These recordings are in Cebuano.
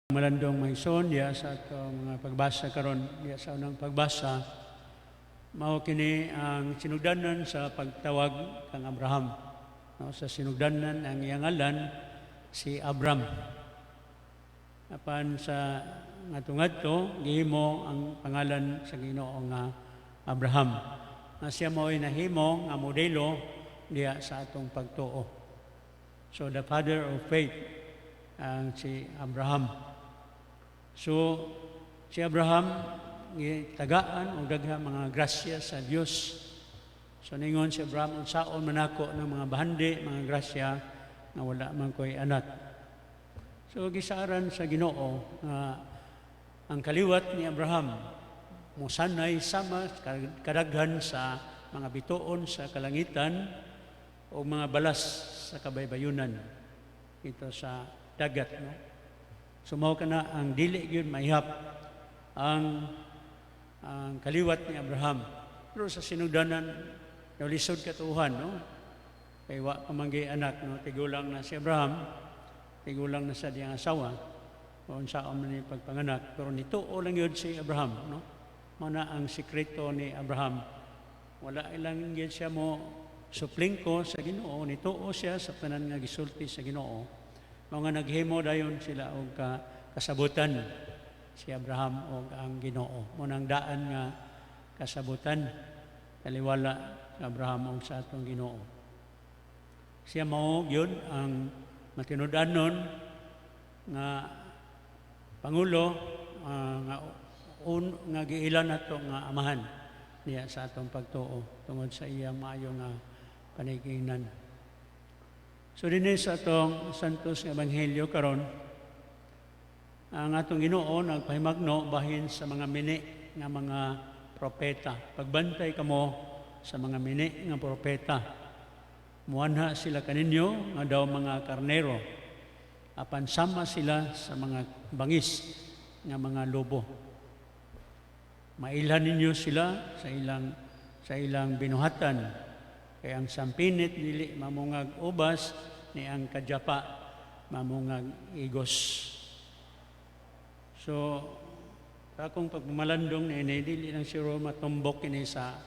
Malandong mga igsoon, diya sa atong mga pagbasa karon, diya sa unang pagbasa, mao kini ang sinugdanan sa pagtawag kang Abraham. No, sa sinugdanan, ang iyang ngalan si Abram. Apan sa ngadto-ngadto, gihimo ang pangalan sa Ginoo nga Abraham. Nga siya mao'y nahimo nga modelo diya sa atong pagtuo. So the father of faith ang si Abraham. So si Abraham gitagaan og daghang mga grasya sa Dios. So ningon si Abraham, "Unsaon man ako ng mga bahandi, mga grasya nga wala man ko'y anak?" So gisaaran sa Ginoo nga ang kaliwat ni Abraham mosanay sama kadaghan sa mga bituon sa kalangitan o mga balas sa kabaybayunan ito sa dagat, no? So mao kana ang dili gyud maihap ang kaliwat ni Abraham. Pero sa sinugdanan, lisod katuhan, no? Kay wa pa man gyud anak, no? Tigulang na si Abraham, tigulang na sa diyang asawa. Kung unsaon man ni pagpanganak, pero nituo lang yun si Abraham, no? Mao na ang sikreto ni Abraham. Wala ilang gyud siya mo suplingko sa Ginoo, nituo siya sa tanan nga gisulti sa Ginoo. Mga naghimo dayon sila og kasabutan si Abraham og ang Ginoo. Mao nang daan nga kasabutan taliwala sa Abraham og sa atong Ginoo. Siya mao gyud ang matinud-anon nga pangulo nga un, nga giilan nato nga amahan niya sa atong pagtuo tungod sa iyang maayo nga panigingnan. So dinhi sa atong Santos nga Ebanghelyo karon, ang atong Ginoo nagpahimagno bahin sa mga mini nga mga propeta. "Pagbantay kamo sa mga mini nga propeta. Muanha sila kaninyo nga daw mga karnero. Apan sama sila sa mga bangis nga mga lobo. Mailhan ninyo sila sa ilang binuhatan. Kay ang sampinit dili mamungag ubas, ni ang kadyapa mamungag igos." So, sa akong pagmamalandong ni dili lang siguro matumbok kini sa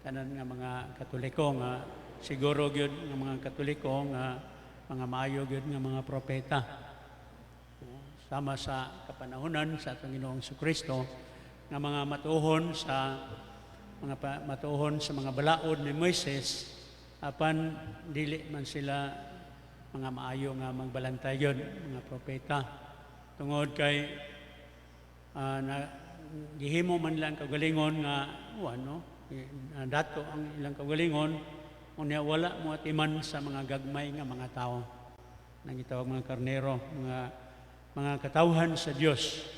tanan nga mga Katoliko nga siguro gyud nga mga Katoliko nga mga maayo gyud nga mga propeta. Sama sa kapanahonan sa atong Ginoong Kristo nga mga matuhon sa mga matuhon sa mga balaod ni Moises, apan dili man sila mga maayo nga magbalantay yun, mga propeta, tungod kay na gihimo man lang kagalingon nga ano dato ang ilang kagalingon, unya wala mo atiman sa mga gagmay nga mga tao nang gitawag mga karnero, mga katawhan sa Dios.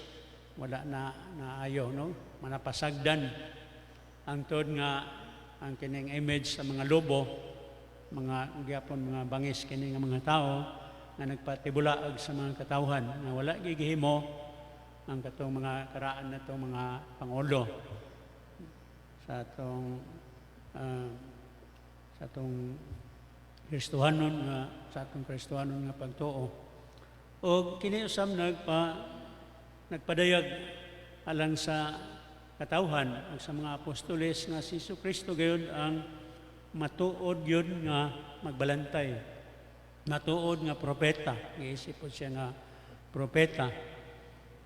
Wala na naayo, no, manapasagdan hangtod nga ang kining image sa mga lobo, mga gyapon mga bangis kini nga mga tao nga nagpatibulaag sa mga katawhan nga wala gigihimo ang katong mga karaan na mga pangulo sa atong Kristohanon nga pagtuo. Og kini usab nagpadayag alang sa katawhan ug sa mga apostoles nga si Kristo gayon ang matuod yun nga magbalantay, matuod nga propeta. Giisip po siya nga propeta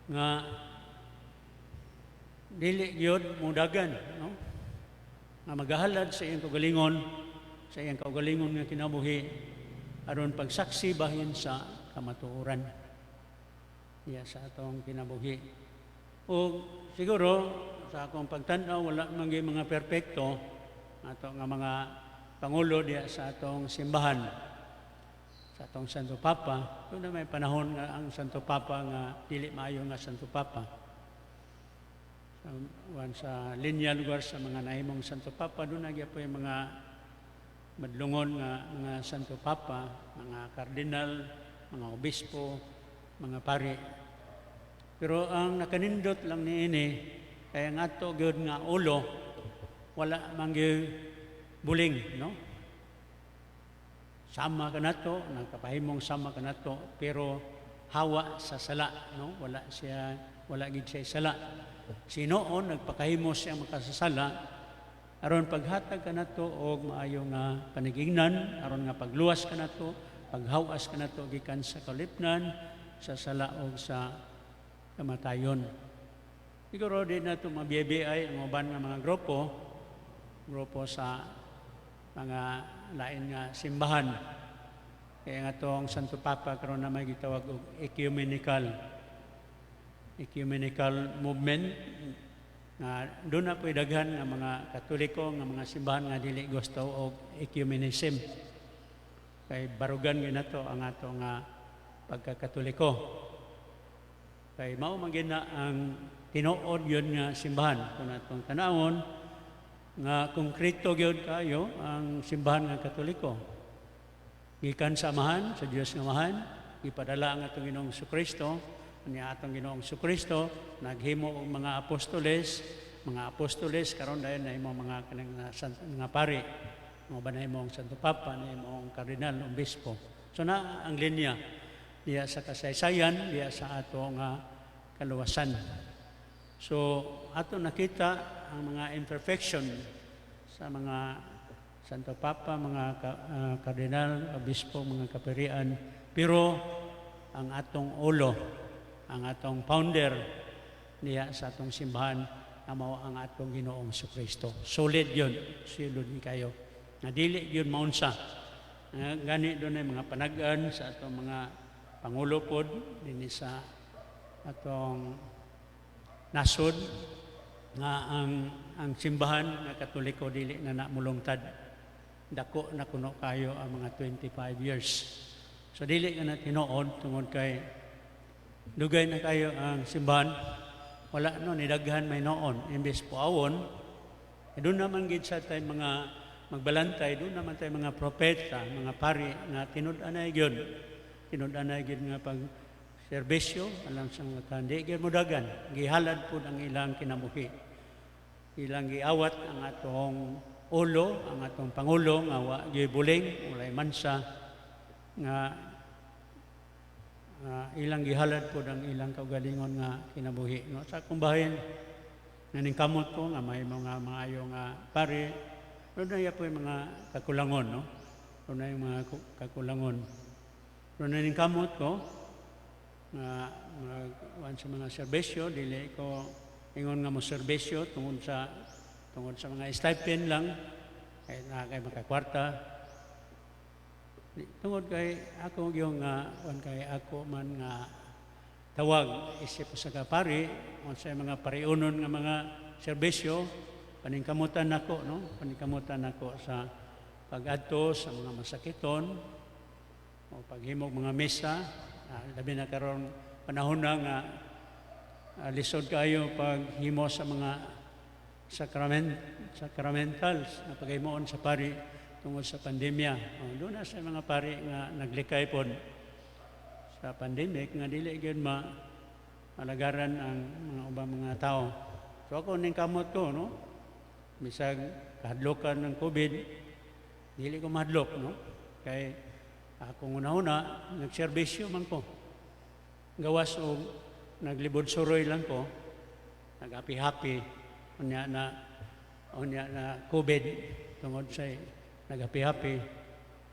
nga dili gyud mudagan, no, nga magahalad sa iyang kaugalingon nga kinabuhi aron pagsaksi bahin sa kamatuoran iya sa atong kinabuhi. O siguro sa akong pagtan-aw, wala man gyud mga perpekto ato nga mga pangulo diya sa atong simbahan, sa atong Santo Papa. Doon na may panahon nga ang Santo Papa nga dili maayo nga Santo Papa. Sa, wan sa linya lugar sa mga nahimong Santo Papa, doon na gyapon yung mga madlungon nga mga Santo Papa, mga kardinal, mga obispo, mga pari. Pero ang nakanindot lang niini kay ang ato gyud nga ulo wala man gyud buling, no? Sama kanato, nagkapahimong sama kanato, pero hawa sa sala, no? Wala siya, wala gid siya sala. Si Noon nagpakahimo siya makasasala aron paghatag kanato og maayo nga panigingnan, aron nga pagluwas kanato, paghawas kanato gikan sa kalipnan, sa sala og sa kamatayon. Siguro di na ito mabiyabi ang uban nga mga grupo, grupo sa mga lain nga simbahan. Kaya nga tong Santo Papa karon na may gitawag og ecumenical movement nga doon na po'y daghan nga mga Katoliko nga mga simbahan nga dili gusto og ecumenism. Kay barugan gyud nato ang ato nga pagkakatoliko. Kay mao man gyud na ang tinuod yun nga simbahan. Kung atong tanawon nga konkreto gyud kayo ang simbahan nga Katoliko. Gikan sa Amahan, sa Dios nga Amahan, gipadala ang atong Ginoong Kristo, niya atong Ginoong Kristo naghimo og mga apostoles karon dayon nahimo mga kanang mga pari, mga ba nahimo ang Santo Papa, nahimo ang kardinal, obispo. So na ang linya diya sa kasaysayan, diya sa ato nga kaluwasan. So ato nakita ang mga imperfection sa mga Santo Papa, mga kardinal, obispo, mga kaparian, pero ang atong ulo, ang atong founder niya sa atong simbahan nga mao ang atong Ginoong Kristo. Solid yun, solid ni kayo. Nga dili yun maunsa. Nga gani doon ay mga panagan sa atong mga pangulo pod dinhi sa atong nasod nga ang simbahan nga Katoliko dili na namulungtad. Dako na kuno kayo ang mga 25 years. So dili ka na tinuod tungod kay dugay na kayo ang simbahan, wala no nidaghan may noon imbes puawon eh, doon naman gid sa tay mga magbalantay, doon naman tay mga propeta, mga pari nga tinud-anay gyud, tinud-anay gyud nga pag serbisyo alang sa mga kandi gyud modagan, gihalad pud ang ilang kinabuhi, ilang giawat ang atong ulo, ang atong pangulo nga wa gyud buling, walay mansa nga ilang gihalad po ang ilang kaugalingon nga kinabuhi, no? Sa akong bahin nga ningkamot ko nga may mga maayo nga pare, pero na po yung mga kakulangon, no? Doon na yung mga kakulangon, pero na ningkamot ko nga mag sa mga serbisyo, dili ko ingon nga mo serbisyo tungod sa mga stipend lang kay na kay makakwarta. Tungod kay ako yung nga kuan kay ako man nga tawag isip sa kapari unsay mga pariunon nga mga serbisyo, paningkamutan nako, no? Paningkamutan nako sa pag-adto sa mga masakiton o paghimog mga misa, labi na karon panahon na nga lisod kayo paghimo sa mga sacramentals na paghimuon sa pari tungod sa pandemya. O, doon na sa mga pari nga naglikay pod sa pandemic nga dili gyud ma alagaran ang mga ubang mga tao. So ako ning kamot ko, no? Bisag kahadlokan ng COVID, dili ko mahadlok, no? Kay akong una-una, nagserbisyo man ko. Gawas og naglibod suroy lang ko, nag-happy-happy, unya na COVID, tungod sa nag-happy-happy.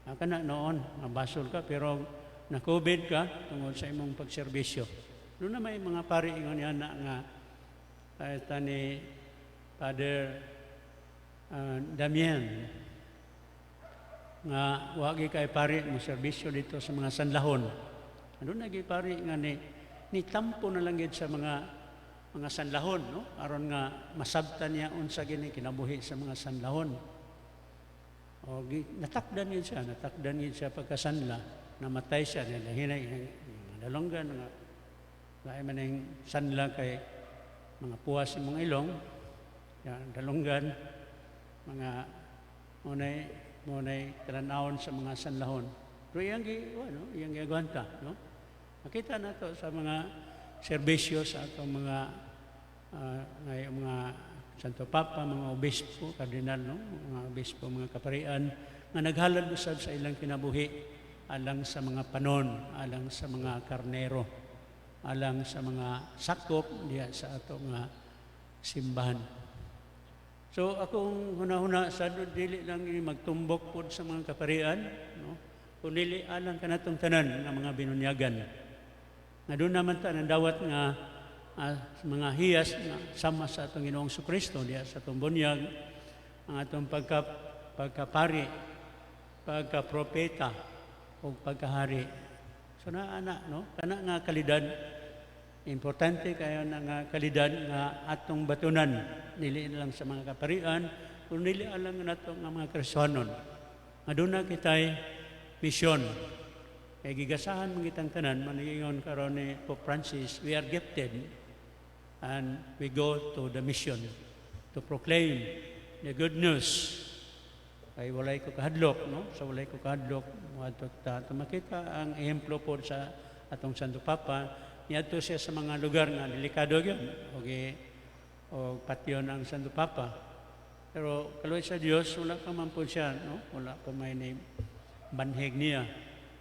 Ah, kana noon, mabasol ka, pero na COVID ka tungod sa imong pagserbisyo. Doon na may mga pari ingon yan na nga kahit ni Father Damien nga wagi kay pari mo serbisyo dito sa mga sanlahon. Ano nagi pari nga ni tampo na lang gid sa mga sanlahon, no? Aron nga masabtan niya unsa gini kinabuhi sa mga sanlahon. O natakdan yun siya, natakdan yun siya pagkasanla, namatay siya, nila hinay, mga dalonggan, nga lain man ang sanla kay mga puwas sa mga ilong, yan, dalonggan, mga munay talanawon sa mga sanlahon. Pero iyang gi, ano, iyang giagwanta, no? Makita na to sa mga serbisyo sa atong mga ngayong mga Santo Papa, mga obispo, kardinal, no? Mga obispo, mga kaparian, nga naghalad usab sa ilang kinabuhi. alang sa mga panon, alang sa mga karnero, alang sa mga sakop diya sa ato nga simbahan. So akong hunahuna sa dili lang ini magtumbok pod sa mga kaparian, no? Kun dili alang kanatong tanan nga mga binunyagan. Nga duna man ta nandawat nga mga hiyas nga sama sa atong Ginoong Kristo diya sa atong bunyag, ang atong pagkapari, pagka-propeta o pagkahari. So naa na, no? Kana nga kalidad, importante kayo na nga kalidad nga atong batunan, dili lang sa mga kaparian, kun dili alang nato nga mga Kristohanon. Nga duna kitay misyon. Kay gigasahan man kitang tanan, maniingon karon ni Pope Francis, we are gifted and we go to the mission to proclaim the good news. Kay walay ko kahadlok, no? Sa walay ko kahadlok, moadto ta. To makita ang ehemplo po sa atong Santo Papa, niadto siya sa mga lugar nga delikado gyud. Okay, o patyon ang Santo Papa. Pero kaluoy sa Dios, wala pa man po siya, no? Wala pa may ni banhig niya.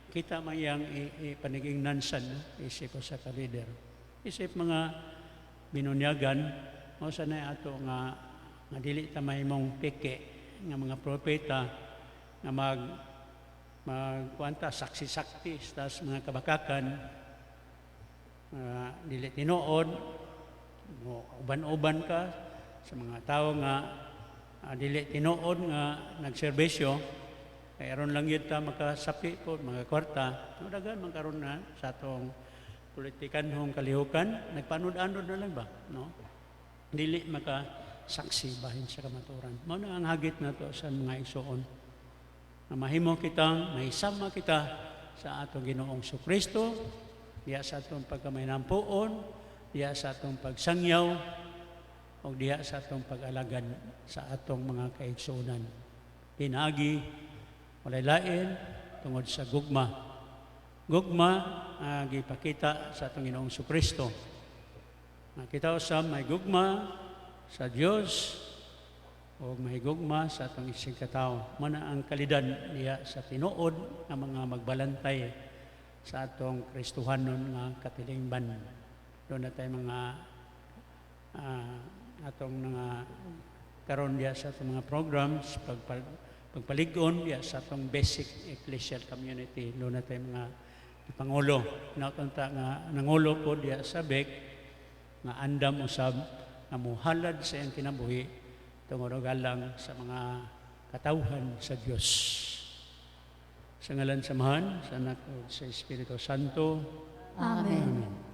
Kita man iyang panigingnan sad, no? Isip sa ka leader. Isip mga binunyagan, mao sa na ato nga nga dili ta mahimong peke nga mga propeta nga magkuanta saksi-sakti sa mga kabakakan nga dili tinuod mo, uban-uban ka sa mga tao nga dili tinuod nga nagserbisyo kay aron lang yun ta makasapi po mga kwarta, no? Daghan man karon na sa atong politikanhong kalihukan, nagpanod-anod na lang ba, no? Dili maka saksi bahin sa kamaturan. Mao na ang hagit nato sa mga igsuon nga mahimo kitang mahisama kita sa atong Ginoong Kristo diha sa atong pagkamahinampuon, diha sa atong pagsangyaw o diha sa atong pag-alagad sa atong mga kaigsuonan. Pinaagi walay lain tungod sa gugma. Gugma gipakita sa atong Ginoong Kristo. Nga kita usab may gugma sa Dios o may gugma sa atong isigkatawo. Mao na ang kalidad niya sa tinuod nga mga magbalantay sa atong Kristohanon nga katilingban. Duna tay mga atong mga karon diya sa atong mga programs pagpalig-on diya sa atong basic ecclesial community. Duna tay mga pangulo. Natunta nga nangulo po diya sa BEC nga andam usab nga muhalad sa iyang kinabuhi tungod og alang sa mga katawhan sa Dios. Sa ngalan sa Amahan, sa Anak ug sa Espiritu Santo. Amen. Amen.